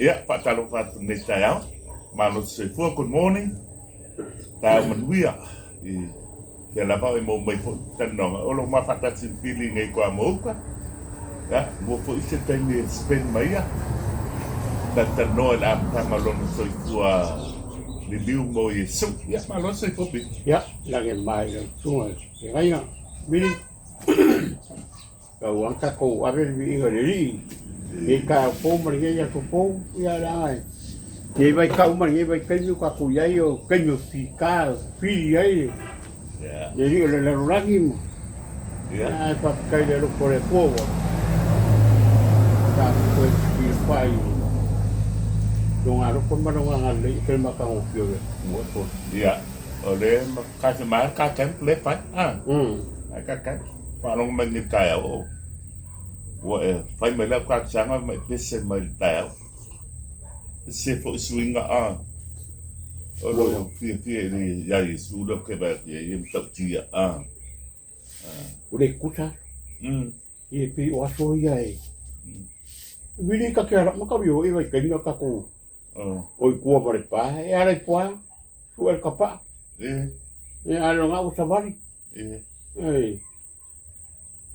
Ia, faatalofa atu i lenei taeao. Malo te soifua, good morning. Taeao manuia i fea lava o e maua mai foi talanoaga. O lo o ma faatasi i Pili nei koa mouka. Ia, mua foi se taimi e spend ma ia. Talatalanoa i le amataga o lona soifua liliu mo Iesu. Ia, malo le soifua Pili. Ia, lage mai lau susuga i le feagaiga. Pili. Tau lava tatou ave le viiga i le Alii i lenei taeao fou ma lenei aso fou, ia leaga e lenei vaitau ma lenei vaitaimi ua tatou i ai o taimi o fita e fili ai le alii o le lalolagi ma ae faafetai i le alofa o le Atua ua tatou toe tilafai i Lona alofa ma Lona agalelei e tele matagofie o le Atua. Ia, o le ma ka camp le fai. Ah. Ai ka camp. Faalogo mai lenei taeao, oh, ua e fai mai lau talosaga ma e pese mai le taeao. Ese foi suiga a o lou fiafia i le ia Iesu lea ou te vaai atu i ai, e matautia a. O le kuta, e pei o aso ia e vili ka te ala maka vio e vai kaimi o tatou o i tua ma le pa e ala i pua sue le kapa e ala nga ua savali. Ei.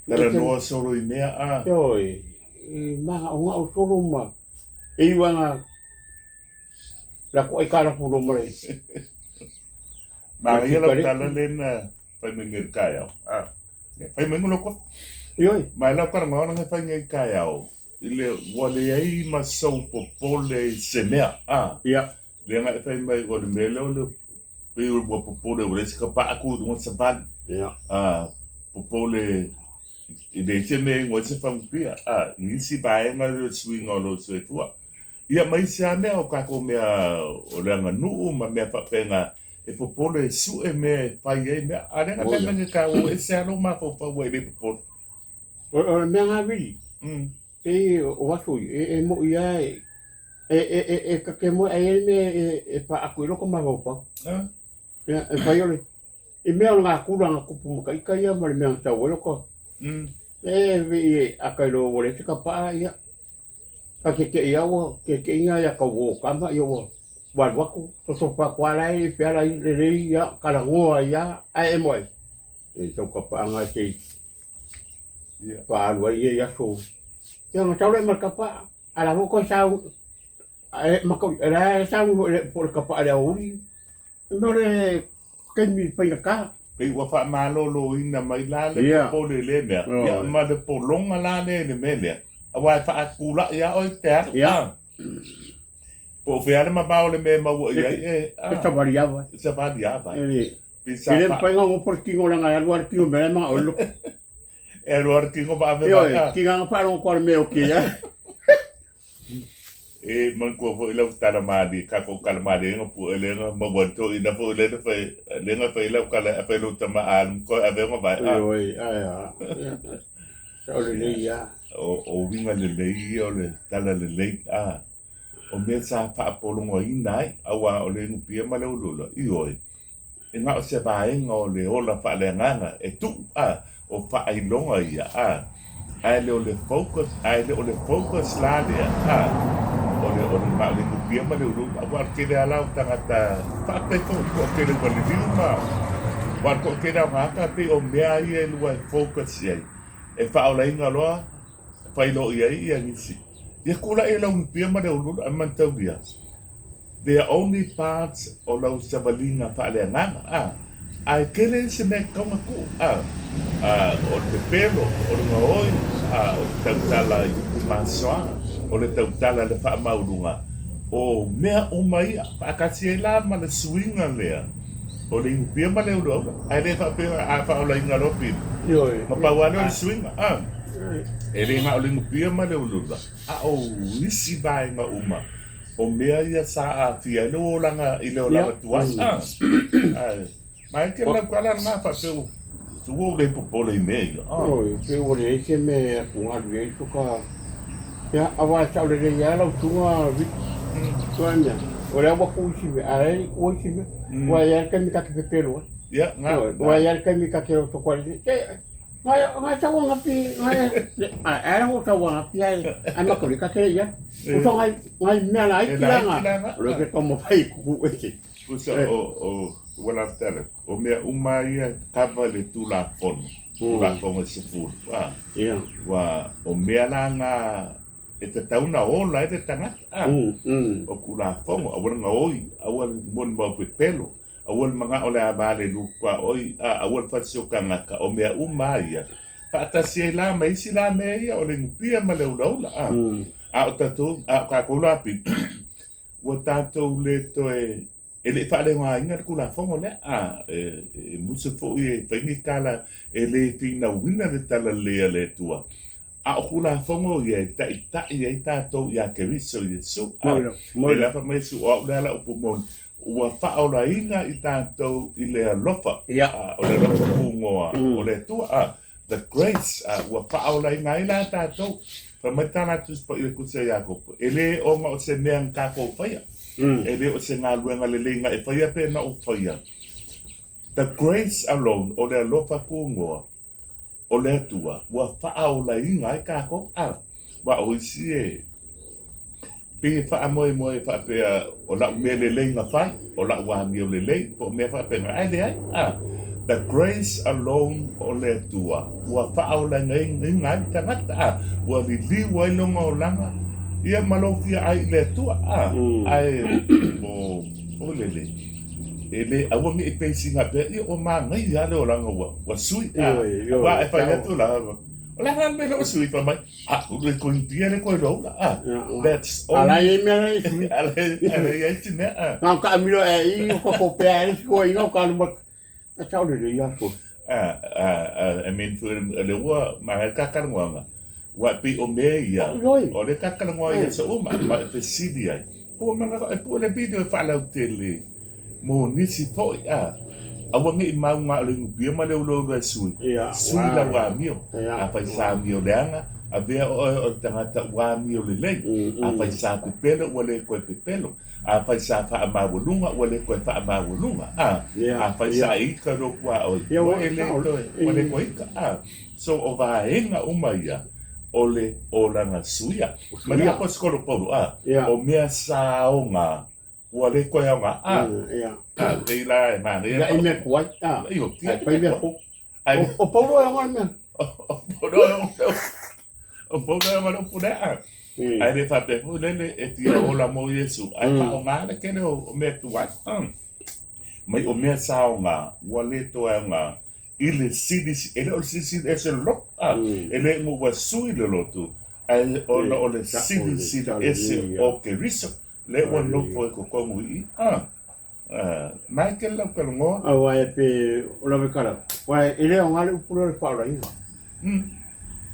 Talanoa solo i mea a. Oi, e magaʻogaʻo solo ma e iu ana la ko ai kala pulo ma le. Manaia lau tala lea na fai mai nei i le taeao. A, fai mai lou kofi. Ioe. Ma e lau talanoa na fai nei i le taeao, i le ua leai ma sou popole i se mea. A. Ia. Lea na e fai mai o le mea lea o le pei ua popole ua leai se kapaa tu i luga o le savali. A popole e leai se mea e igoa ai se fagupia a i nisi vaega lea o le suiga o lou soifua. Ia ma isi lava mea o tatou mea o le aganuu ma mea faapena e popole e sue mea e fai ai mea. A lea na fai mai nei taua ua ese lava lou mafaufau ua e le popole. O le mea lena Vili, Pei o aso ia, e moʻi lava e ta te moe ae i ai le mea e pā atu ai lota mafaufau. Ia, e fai o le, i mea o le natura na tupu ma ta ita ia ma le mea na sau ai lota, e vei a ta iloa ua leai se kapaa, ia, ta te te'i lava ua tete'i ia tau uo tama, ia ua alu atu, tosofa atu lava la e i fea la lelei, ia, talanoa ai lava, ae e moe, e sau kapaa na se i Faaalu ai ia aso. Ia na sau lea ma le kapa, a la foi toe sau, e makau, e la e sau foi le po o le kapa i le aoauli. Mo le taimi faigata. Pei ua faamaloloina mai la le popole i lea mea, ia ma le pologa la lea i le mea lea, aua e faatulai lava oe e te alu. Po o fea le mamao o le mea e maua i ai, e. E savali lava. E savali lava. E le mafai ona nofo le tino leaga e alu lava le tino i mea la e manao ai le loto. E alu lava le tino ma ave mai. Ioe, tiga na faalogo atu lava i le mea e oti ai lava. E manatua foi lau tala malie, tatou tala malie na pue lea na maua ai le toeaina foi lea na fai, lea na fai lau tala e fai lou tama a alu ma toe ave ona vae. Ioe, ae a. Sao lelei lava. O uiga lelei ia o le tala lelei, a. O mea sa faapologaina ai, aua o le inupia ma le uluulu, ioe. E na o se vaega o le ola faaleagaga e tuu a o faailoga ia a ae le o le focus ae le o le focus la lea a o le o le na o le inupia ma le uluulu aua o le tele a la o tagata faafetai foi i le toatele ua liliu ma aua o le toatele a o tagata pei o mea ia e lua e focus i ai e faaolaina loa fai loa i ai ia nisi ia tulai e lau inupia ma le uluulu ae manataulia They are only parts o lau savaliga faaleagaga, a, ae tele isi mea e tatau ona tuu, a, a, o le pepelo, o le gaoi, a, o le tautala i upu masoa, o le tautala i le faamaualuga, o mea uma ia, faatasi ai la ma le suiga lea o le inupia ma le uluaula, ae le faapea a faaolaina loa pili, Ioe. ma pau lava lea o le suiga, a, e le na o le inupia ma le uluaula, a o isi vaega uma. O mea ia sa aafia ai lou olaga i le olaga tuai. Ae, ma e tele lau tala lena faapea ua ua ou le popole i mea ia. Oi, pei ua leai se mea e atugalu i ai soka. Ia, aua e sao lelei lava lau susuga Vic. Ua mea, o lea ua tuu isi mea, a e le tuua isi mea. Ua i ai le taimi ta te pepelo ai. Ia, na. Ua i ai le taimi ta te oso atu ai, Ngai ngai tau ngapi ngai ai ai ho tau ngapi ai ai ma ko ka kele ia. O so ngai ngai mea la E ki laiti langa. langa. O le ke tomo fai ku e te. Kusa o ua la tala. O mea uma ia kava le Tulafono. Tulafono e 10. A. Ia. Ua o mea la nga e tatau na ola ai le tagata. A. O Tulafono aua le gaoi, aua le molimau pepelo, aua le manao le ava le lukua oi, a aua le fasi o tagata, o mea uma ia. Faatasi ai la ma isi la mea ia o le inupia ma le ulaula. A. A o tatou, a o kākou la pi, ua tatou le toe e le faaleogaina le Tulafono lea. A, e musu foi e fai ni tala e le finauina le talalelei a le Atua. A o Tulafono ia e taʻitaʻi ai tatou iā Keriso Iesu. A, Moi e la fai mai Iesu, o au lea lau upu moni, ua faaolaina i tatou i le alofa. Ia. A, o le alofa pugoa o le Atua. A, the grace, a, ua faaolaina ai la tatou. Fai mai tala Tusi Paia kusa ia Iakopo, e le ona o se mea na tatou faia. E le o se galuega lelei na e faia pe na ou faia. The grace alone, o le alofa kugoa o le Atua, ua faaolaina ai tatou. A, ua o isi e pei e faamoemoe faapea o lau mea lelei na fai, o lau amio lelei, po o mea faapena, ae leai. A, the grace alone o le Atua, ua faaolaina ai le tagata. A, ua liliu ai lona olaga, ia ma lou fia ai i le Atua. A, ae o o lele, e le aua ne i peisina pea, ia ua manaia lava le olaga ua ua sui. A, Ioe, ioe. aua e fai atu la, o le a la le mea lea ua sui fai mai, a, le koinupia le koe loula. A, that's Ala only i mea la sui. ala ala i ai ti mea. A, Ngā ka amilo e i o ko pea e ko i ngā ka luma. A tau le ia so. A, a, a, I mean, for le ua ma le kakalagoaga ua pei o mea ia Oi. o le kakalagoa ia sa uma ma e fesili ai po mana e po le video e faalautele mo nisi foi. A, aua ne i mauga o le inupia ma le ulaula e sui Ia. sui lau amio. Ia. Afai sa amio leaga, avea oe o le tagata ua amio lelei. Afai sa pepelo, ua le koe pepelo. Afai sa faamaualuga, ua le koe faamaualuga. A, Ia. afai sa ika lou puaoi, Ia, ua e le toe ua le koe ika. A, so o vaega uma ia o le olaga suia ma le aposetolo Paulo. A, Ia. o mea sa aoga ua le koe aoga. A, Ia. a pei la e manaia Ia i mea kuai. A. Io Ai pai mea ko. Ai O Paulo e ngā mea. O Paulo o Paulo e ngā pule. A, ai le faapea foi lele e fia ola mo Iesu ai faaaoga le kele o mea tuai mai o mea sa aoga ua le toe aoga i le silisili. E le o le silisili ese le lotu. A, e le mo ua sui le lotu, ai ona o le silisili ese o Keriso le ua nofo e kokogu i i. A, mai ke lau kalogoa. Aua e pe o lawe kala. Wa e le o ngā le upu le whaolainga.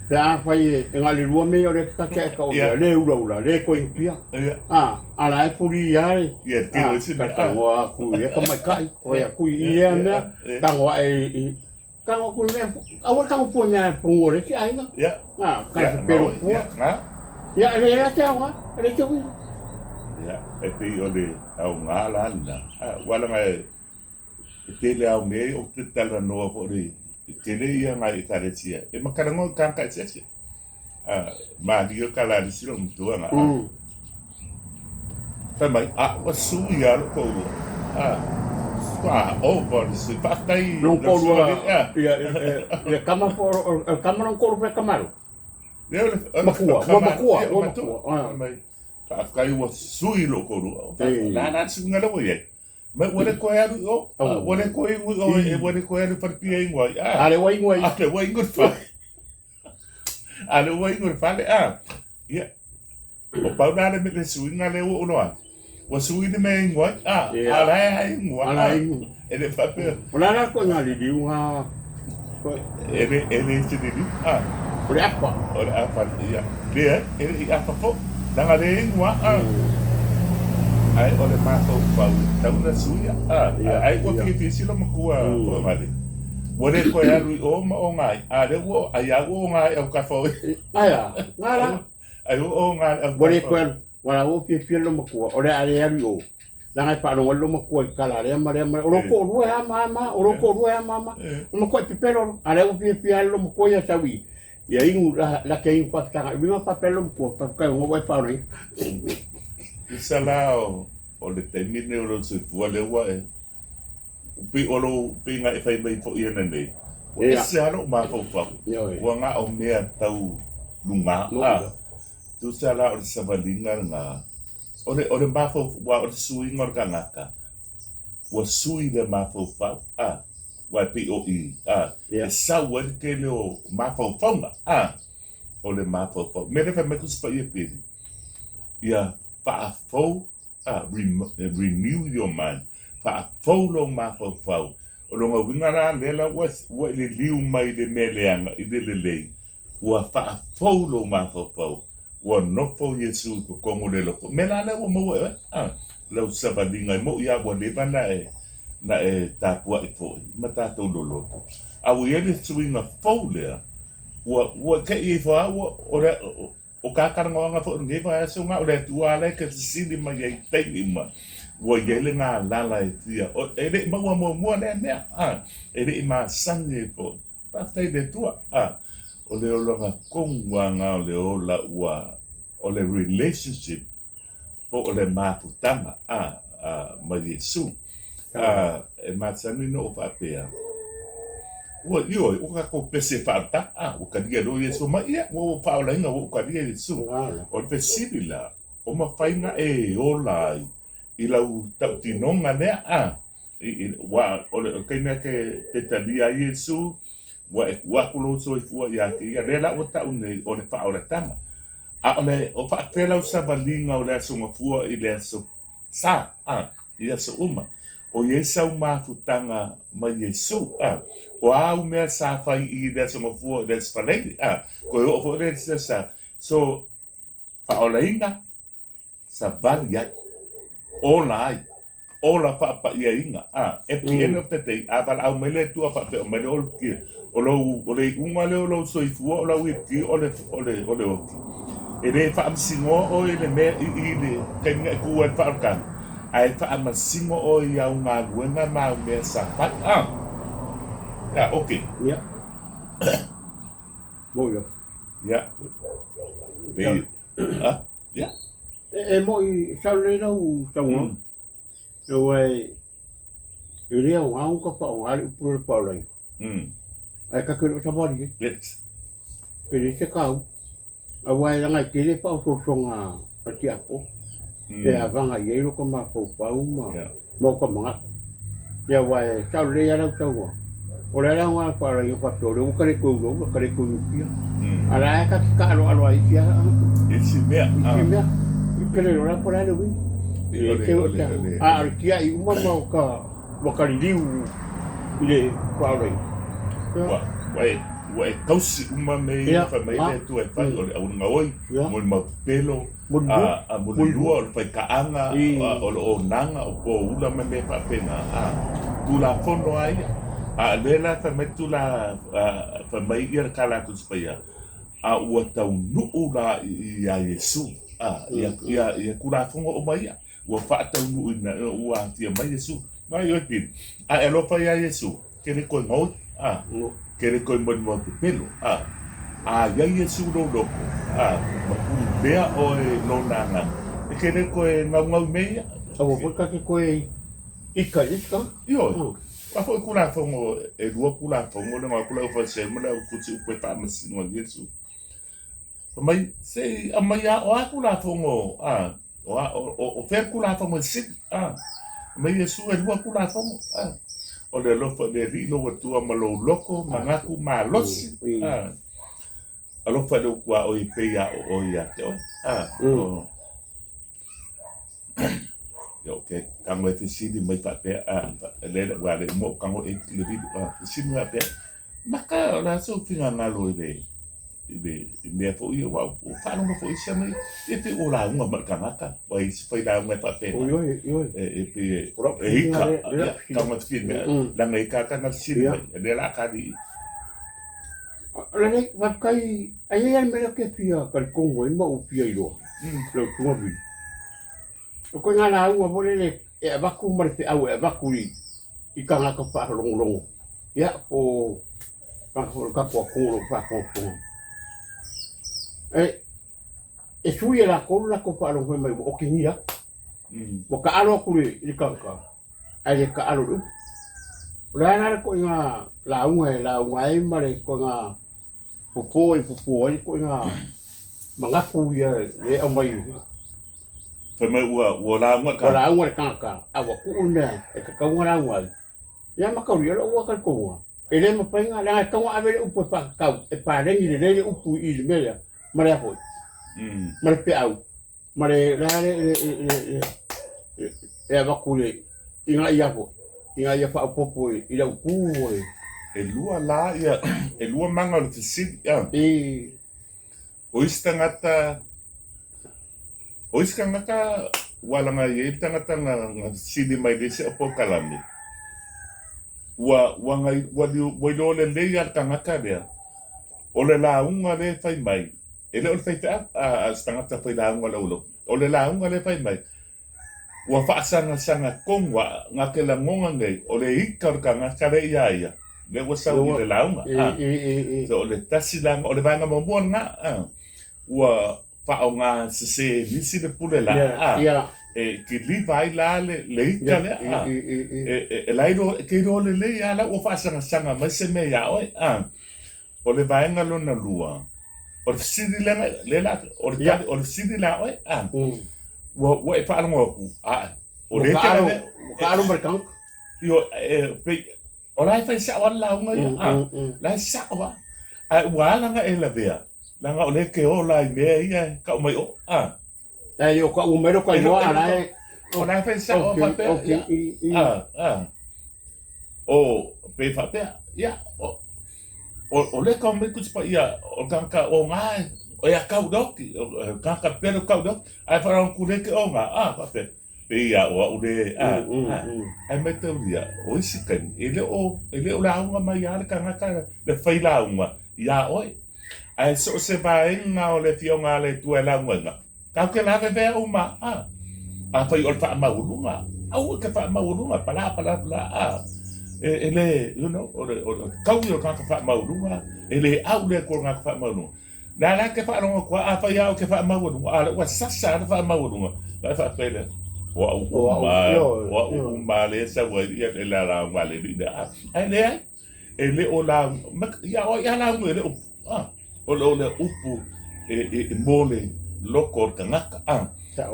Pe a whai e ngā le rua mea o le kaka e ka o Ia. le ula ula, le koi upia. Ia. A, ala e puri ia le. Ia tino isi Ka mea. tangoa aku ia ka mai kai, ko ia kui i ia mea, Ia. tangoa e i tango kui mea, aua tango pua mea pungo le ki ainga. Ia. A, ka Ia, se pero ma- pua. ia, nga. Ia le la te awa, le te ui. Ia, e pei o le aoga la lena. A, ua laga e e tele ao mea o te talanoa foi le e tele ia ngai ekalesia. E makalagoa i kāka eseese. A, malie ka la le silo matuaga. A, fai mai, a, ua sui a lo koulua. A, ua over le sui. Faafetai Non lau kolua suaga. A, ia ia kama po kama non kolu pe kamaru. lea o le o le Makua, ua makua, ia, ua matua. makua. Fai mai, faafetai ua sui lo koulua. Eh. La la suiga le ua i ai. Mai ua le koe alu i o. Au. A, ua le koe ingo i o, e ua le koe alu falepia ingo ai. A, Ale wa ingoi. a le ua ingo i le fale. A le ua ingo i le fale. A, ia. O pau la le me le suiga le ua ulo atu. Ua sui le mea ingo ai. A, Ia. a la e ai ingo. Ala A, ingo. e le faapea. O la la ko ngā liliu ngā E le e le te liliu. A, o le apa. o le afa ia. Lea, e le i afa fo. Langa le ingo. A, ai o le mafaufau tau na suia. A, Ia, ai ua ia. fiafia sila makua po ngale. Ua le koe alu i o ma o ngai. A le ua ai a ua o ngai au kafa o. Aia, ngā la. Ai ua o ngai au Ua le kafa. koe alu. Wala o pia pia lo makua. O le ale alu o. Leaga e faalogo ai lou matua i tala a lea ma lea ma lea. O lou toalua e a ma a ma a, o lou toalua e a ma a ma a. O matuai pepelo loa. A o lea ua fiafia lava lou matua ia sau i ia inu la te inu faafetaga. Uiga faapea lou matua, faafetai ona ua e faaolaina. Tusa la o le taimi lenei o lou soifua lea ua e pei o lou pei na e fai mai foi ananei, ua ese lava lou mafaufau, ua na o mea tau luga. Tusa la o le savaliga lena, o le, o le mafaufau, aua o le suiga o le tagata, ua sui le mafaufau, a, aua e pei o i, a, e sau ai le tele o mafaufauga, a, o le mafaufau. Mea lea fai mai Tusi Paia Pili, ia faafou, a, renew your mind, faafou lou mafaufau. O lona uiga la, lea la ua, ua e liliu mai i le mea leaga i le lelei, Ua faafou lou mafaufau, ua nofo Iesu i totonu o le loko. Mea la lea ua maua e oe, a, lau savaliga e moʻi a ua leva na e, na e tapuaʻi foi ma tatou loloto. A ua i ai le suiga fou lea, ua, ua teʻi ifo a ua, o le, o ka talanoaga foi o lenei vaiaso na o le Atua la e te fesili mai ai i taimi uma, ua i ai le galala e fia, o, e le i maua muamua lea mea, a, e le i masani ai foi. Faafetai i le Atua. A, o le olaga tonu lava lena o le ola ua, o le relationship po o le mafutaga, a, a, ma Iesu. A, e masani ona ou faapea, ua, ioe, ua tatou pese faatatau, a, ua talia loa Iesu mai, ia, ua ou faaolaina, ua ou talia Iesu. O le fesili la, o mafai ona e ola ai i lau tautinoga lea, a? Ua, o le taimi lava te talia ai Iesu, ua e tuu atu lou soifua ia te ia. Lea la ua tau nei o le faaolataga. A o le, o faapefea lau savaliga o le Aso Gafua i le Aso Sa, a, i aso uma. O i ai sau mafutaga ma Iesu, a. O a au mea sa fai i le Aso Gafua i le Aso Faraile, a. Toe oo foi lea i le Aso Sa. So, faaolaina, savali ai, ola ai, ola faapaiaina, a, at the end of the day, a valaau mai le Atua faapea mai le olokia, o lou, o le iuga lea o lou soifua, o lau ipu, o le, o le, o le oki. E le faamasinoa oe i le mea i, i le taimi na e tu ai i le faaolataga, ae faamasino oe i au galuega ma au mea sa fai. A, ia, okay. Ia. Moʻi atu. Ia. Pei, a, ia. E moʻi sao lelei lau saunoaga. Aua e le aoga ona faaaoga le upu lea o le paolaina. Ae ta te le o savali ai. E leai se taua. Aua e leaga e tele faaosoosoga a le tiakono e avaga i ai lota mafaufau ma ota manatu. Ia aua e sao lelei lava lau saunoaga, o le ala lena o le faalaina faapea o lea ua ta le toe ulaula, ta le toe nukia. A o la e ta te taaloalo ai isi isi mea. Isi mea. E te le iloa la po o le a le uiga. A o le tiai uma ma ota ua ta liliu i le faaolaina. Ua, ua e, ua e tausi uma mea ia fai mai le Atua e fai, o le aualagaoi, molimau pepelo, a, molilua, o le faikaaga, o le onaga, o poula ma mea faapena, a, Tulafono lava ia. A o lea la fai mai tula, fai mai ia le tala a Tusi Paia, a ua taunuu la iā Iesu, a, ia, ia, ia Tulafono uma ia. Ua faataunuuina, ua aafia mai Iesu. Mai oe Pili. A e alofa iā Iesu, ke le toe gaoi, a, ke le toe molimau pepelo, a. A iai Iesu lou loko, a, ma pulea oe lona agaga, e ke le toe gaugau i mea ia. Aua foi ta te toe ika i le isi tagata. Ioe. Aua foi Tulafono, e lua Tulafono, le gaoi atu le au Fariseo ma le au tusi upu e faamasino ai Iesu. Fai mai, se i aumai lava, o a Tulafono, a, o a, o, o fea le Tulafono e sili, a. Fai mai Iesu, e lua Tulafono, a. O le alofa i le Alii lou Atua ma lou loto, manatu, malosi, a. Alofa i lou tuaoi e pei lava o oe ia te oe, a. O. Ia, o ke tago e fesili mai faapea, a, le, ua le uma o tago e le vilu, a, fesili mai faapea, Maka, o le a sou finagalo i le, i le, i mea foi ia, ua, ua faalogo foi isi mea, ia pei ua lauga ma le tagata, ua i isi failauga e faapena. Oi, oi, E, e pei e, e ika, ia, tago e fesili mai, leaga e ika ka na fesili mai, e lea la a kali i. Lelei, faafetai, ai ai lava le mea lea ou te fia talitonu ai ma ou fia iloa, lau Susuga Vili. O ituaiga lauga foi lele. e avatu ma le feau e avatu i i tagata faalogologo, ia po o tagata foi o le tatou atunuu o lo o faafogafoga. E e sui e latou le latou faalogo fai mai ua otegia atu. Ua taalo atu i le tagata ae le taalo i le upu. O le a la le ituaiga lauga e lauga ai ma le ituaiga popo e popo ai le ituaiga manatu ia e aumai. Fai mai ua ua lauga le tagata. Ua lauga le tagata a ua tuu le mea e tatau ona lauga ai. Ia ma taulia lou ua talitonuga, e le mafai ona, leaga e tatau ona ave le upu e faatatau, e paleni lelei le upu i le mea lea, ma le a foi, ma le feau, ma le, le a le, le, le, le, e avatu i le, ina ia foi, ina ia faaopoopo i le autu o le. E lua la ia, e lua maga o le fesili, a. I. O isi tagata, o isi tagata ua laga i ai le tagata na na fesili mai le isi polokalame, ua ua ua ua iloa lelei lava le tagata lea, o le lauga lea e fai mai, e le o le faifeau, a o se tagata failauga o le aualuma, o le lauga lea e fai mai, Ua faasagasaga tonu a na te lagona nei o le ita o le tagata lea iā ia, lea ua sau i le lauga. A, so o le tasi la, o le vaega muamua lena, a, ua faaaoga sese e nisi le pule la, a, e kiliva ai la le, le ita lea, a, e, e, la iloa, e te iloa lelei lava la ua faasagasaga mai se mea iā oe, a. O le vaega lona lua, o le fesili lea, lea la, o le tali, o le fesili la oe, a, ua, ua e faalogo atu, a, o le te ave, ua taalo ma le tagata. Io, e, pei, o la e fai sao lava le lauga ia, a, la e sao lava, ae ua ala ona e lavea, leaga o lea e te ola i mea ia e tau mai o, a. E o ka umelo ka igoa a la e. O la e fai sao faapea. A, a. O, pe faapea, ia, o, o, o le kau mai kusi pa ia, o tagata o ngā, o ia kau le oki, o tagata pele o kau le oki, ae wharangu ku le ke o ngā, a, faapea, pe ia o au le, a, a, ae maitaulia, o isi taimi, e le o, e le o lauga mai a le tagata le fai lauga iā oe. Ae so o se vaega o le Afioga a le Atua e lauga tatou te lavevea uma, a. Afai o le faamaualuga, aua e te faamaualuga, pala, pala, pala, a. E, e le, you know, o le, o le tau ia o le tagata faamaualuga, e le au le Atua i le tagata faamaualuga. Le la e te faalogo atu, afai lava ou te faamaualuga, a o lea ua sasa lava le faamaualuga, ona e faapea lea, o au uma, o au uma lea e sau ai le lauga a le alii lea, a. Ae leai. E le o lauga, ia o ai a lauga e le upu, a, o le o le upu e, e, e mo le loko o le tagata, a.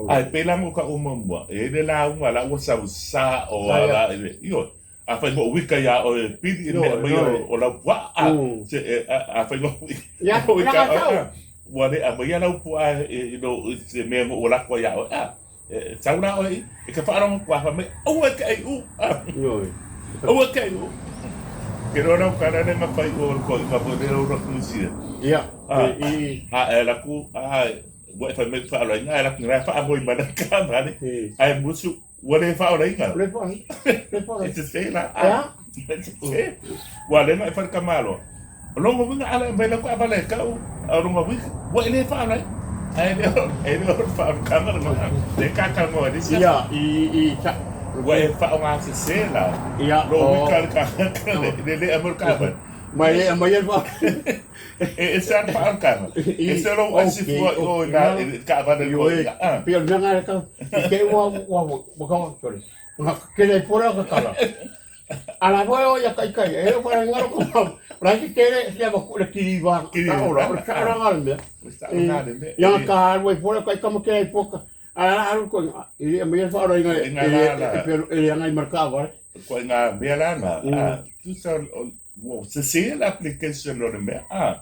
Ae pei la mo ka uma mua, e le lauga la ua sau sa o a la e le, ioe, afai mo wika ia oe e pili i mea mai o lau puaa, a, se, e, a, afai mo wika, a, ua le aumaia lau puaa e, i se mea mo ua lako ai ia oe, a. E sau la oe e te faalogo atu a fai mai, aua e te ai u. Aua e te ai u. Ke roa lau kala le na fai o le koʻiga foi lea o Ratuisia. Ia. A e alu atu, a ua e fai mai faaolaina, ae alu atu la e faangoi mai lana taavale. Ae musu, ua le faaolaina. Le faaolaina. Le faaolaina. E sese la. Ea. E sese. Ua le na e fai le tamaloa. O lona uiga a le aumai lau taavale e tau, a o lona uiga, ua e le faaolaina. Ae le o, e le o le faaolataga lena, lea e talatalanoa ai le isi aso. Ia, i, i, sa. Ua e faaaogasese la. Ia, lou uiga le tagata le, le le aumai o le taavale. Ma e le aumaia le faaolaina. E ese lava le faaolataga, ese lou aisi fua i o i na, i le taavale i o. Ioe, pei o le mea lena e tau, i te i ua, ua, ua tau atu le, ua tele ai fua le ata tala. Ala foi o ia taitai, e o whai ngaro ko mau. La ki tere sia va le kiriva, ka ora, o sa ora ngā mea. Ia ka alu ai fua kai kama ke ai poka. Ala alu ko i me fa ora inga e e anga i marka va. Ko ngā mea la na. Tusa o se se l'application o le mea. Ah.